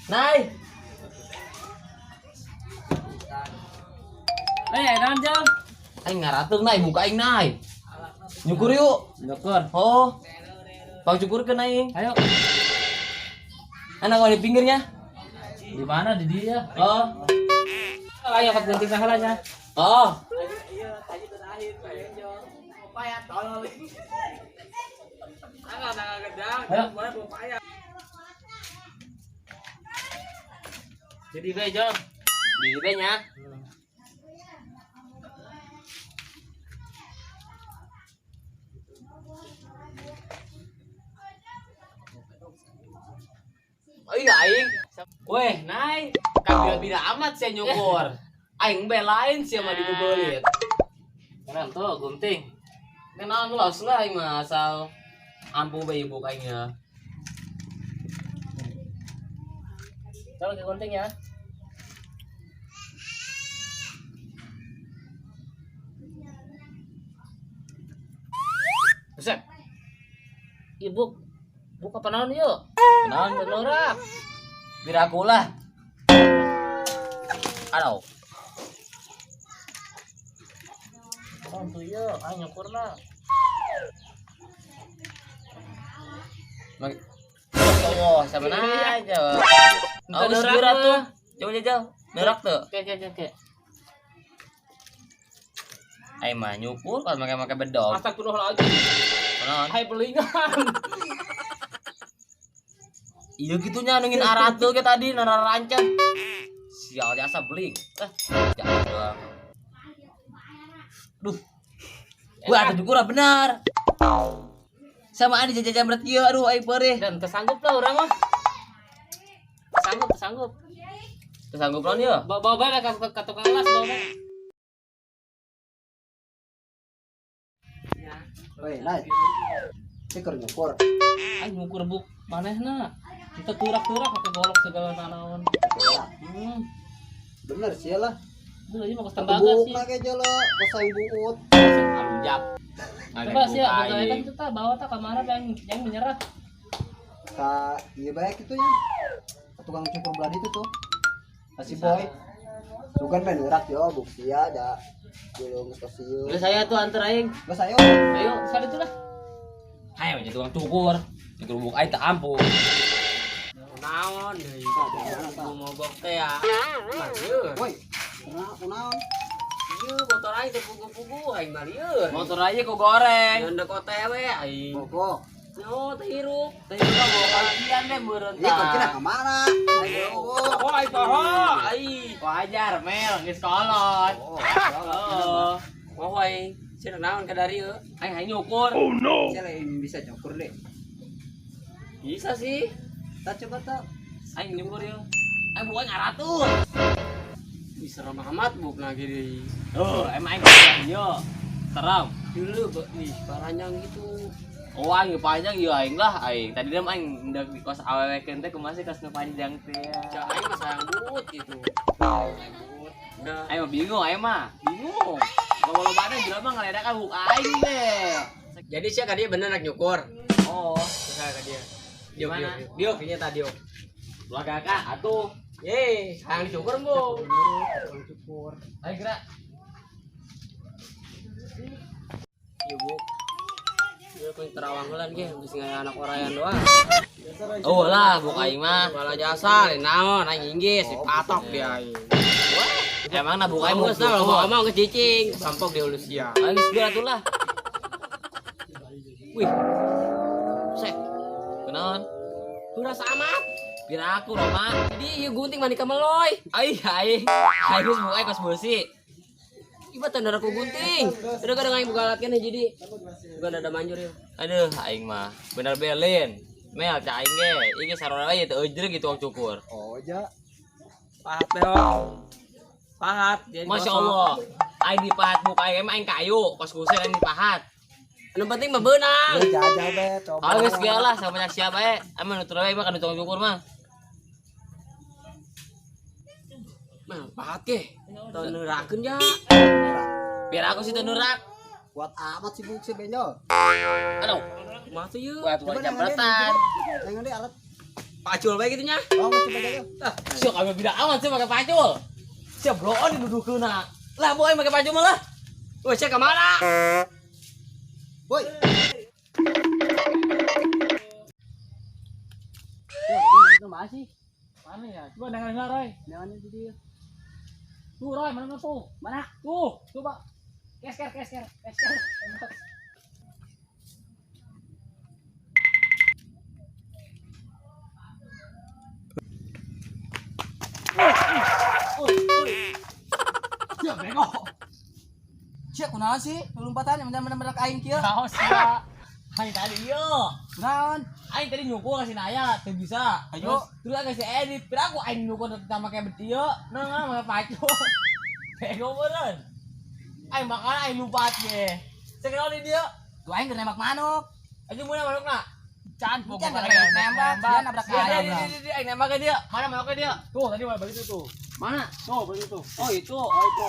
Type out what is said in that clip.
Nay. Naon jang? Aing ngarateung nay, buka aing nay. Nyukur yuk. Nyukur. Oh. Pang cukurkeun aing. Ayo. Anak di pinggirnya. Di mana di dia? Oh. Ayo kat gunting sahalanya. Oh. Ayo. Jadi be jang. Di be nya. Oh iya aing. Weh, nay, kabila-bila amat sih nyukur. Aing belain sih sama dibubelit. Kenal tuh gunting. Kenal los lah aing mah asal ampuh bae ibu aing ya. Coba ke gunting ya. Buset. Ibu buka penaon yuk. Penaon norak. Biar aku lah. Aduh. Oh tuh yuk, ayo nyukur lah. Oh, sama aja. Oh, norak tuh. Coba jajal. Norak tuh. Oke. Ayo mah nyukur kalau make-make bedog. Astagfirullahaladzim. Penaon? Hai pelingan. Iya gitunya nungin aratul ke tadi nara rancang. Sial jasa beling. Jangan doang. Duh. Wah, ada juga benar. Sama ani jajan berat ieu aduh aing peurih. Dan tersanggup lah urang mah. Tersanggup. Tersanggup lawan ieu. Bawa bae ka tukang las bawa bae. Woi, Nay. Syukur nyukur. Aing ngukur buk manehna. Kita turak-turak pakai golok segala naon. Bener sih lah. Dulu aja mau ke tembaga sih. Buk lagi jolo, kosong buut. Alujap. Coba sih ya, kan kita bawa tak kamana yang menyerah. Ka iya baik itu ya. Tukang cukur belah itu tuh. Si boy. Sugan main urak yo, buk sia da. Dulu geus kasieu. Udah saya tuh antar aing. Geus ayo. Ayo, Besar itu lah. Ayo jadi tukang cukur. Cukur buk aing tak ampuh. Naon deui. Mogok teh ya. Woi, kunaon? Ieu motor aing teh pugu-pugu aing mah lieur. Motor aja ku goreng. Nyeundek OTW aing. Mogok. No, teh hirup. Teh hirup bawa kalian deh meureun Ieu kuncina ka mana? Oh, aing poho aing. Wajar mel geus kolot. Oh. Poho aing. Cenah naon ka dari ieu? Aing hayang nyukur. Oh no. Sia lain bisa nyukur deh. Bisa sih. Tak coba tak. Aing nyukur yeuh. Aing bukan ngaratur. Ih, serem amat buk lagi deui. Oh, emang aing yo. Serem. Dulu ih paranjang gitu. Oh, aing panjang yo aing lah aing. Tadi dem aing ndak di kos awewe keun teh kumaha sih kos nu panjang teh. Cak aing mah sayang buut gitu. Udah. Aing mah bingung aing mah. Bingung. Loba-lobana jelema ngaledakan buk aing teh. Jadi sia ka dia bener nak nyukur. Oh, Sia ka dia. Diok, Diok. kayaknya tadi diok. Ulah kakak atuh. Ye, hayang dicukur bu. Cukur. Ayo gerak. Iya bu. Iya kau terawang heula ge, geus ngaya anak orayan doang. Oh lah, buk aing mah. Bala jasa, naon aing inggis, dipatok dia aing. Emang na buk aing Geus lah, loba omong geus cicing, sampok di ulus sia. Aing geus geura atuh lah. Wih. Sek, Kunaon? Duras amat. Biar aku Roma. Jadi ieu gunting mandi ka meloy. Ai ai. Aing geus buk aing kos beusi. Iba tanda aku gunting. Udah kadang aing buka alat keneh jadi. Bukan ada manjur ya. Aduh, aing mah bener belin. Mel cak aing ge, ieu ge sarora we teu eujeureuh gitu tukang cukur. Oh, ja. Pahat behok. Pahat. Jadi Masya Allah. Aing dipahat buk aing emang aing kayu, kos kusir aing dipahat. Anu penting mah beunang. Lu jajal be, coba. Kalau geus geus lah sama banyak siapa bae, emang nutur we mah kana tukang cukur mah. Mah pahat ge. Teu neurakeun ja. Biar aku sih teu neurak. Kuat amat sih buk si benjol. Aduh, Mah tuh ieu. buat Coba jamretan. Jangan deh alat. Pacul bae kitu nya. Oh, coba aja. Sia kami beda amat sia make pacul. Sia bloon didudukeuna. Lah boy make pacul mah lah. Woi, sia ka mana? Boy. Ya, ini mana sih? Mana ya? Coba dengar dengar Roy. Jangan itu dia. Tuh Roy, mana tuh? Mana? Tuh, coba. Kesker, kesker, kesker. Tembak. Ya bego. Sia kunaon sih? Lompatan yang bener-bener aing kieu. Tahu sia. Aing tadi ieu. Kunaon? Aing tadi nyukur kasih Naya, teu bisa. Ayo. Terus aing kasih edit, pira aku aing nyukur tetap make beti ieu. Nah, nah make pacul. Bego beureun. Aing bakal aing lupa ge. Sekenal di dia. Tuh aing keur nembak manuk. Aing mun manukna. Can, Can, nembak, dia nabrak Dia, aing. dia, dia, dia, aing nembak ke dia. Mana manuknya dia? Tuh, tadi balik itu tuh. Mana? Tuh, balik itu. Oh, itu. Oh, itu.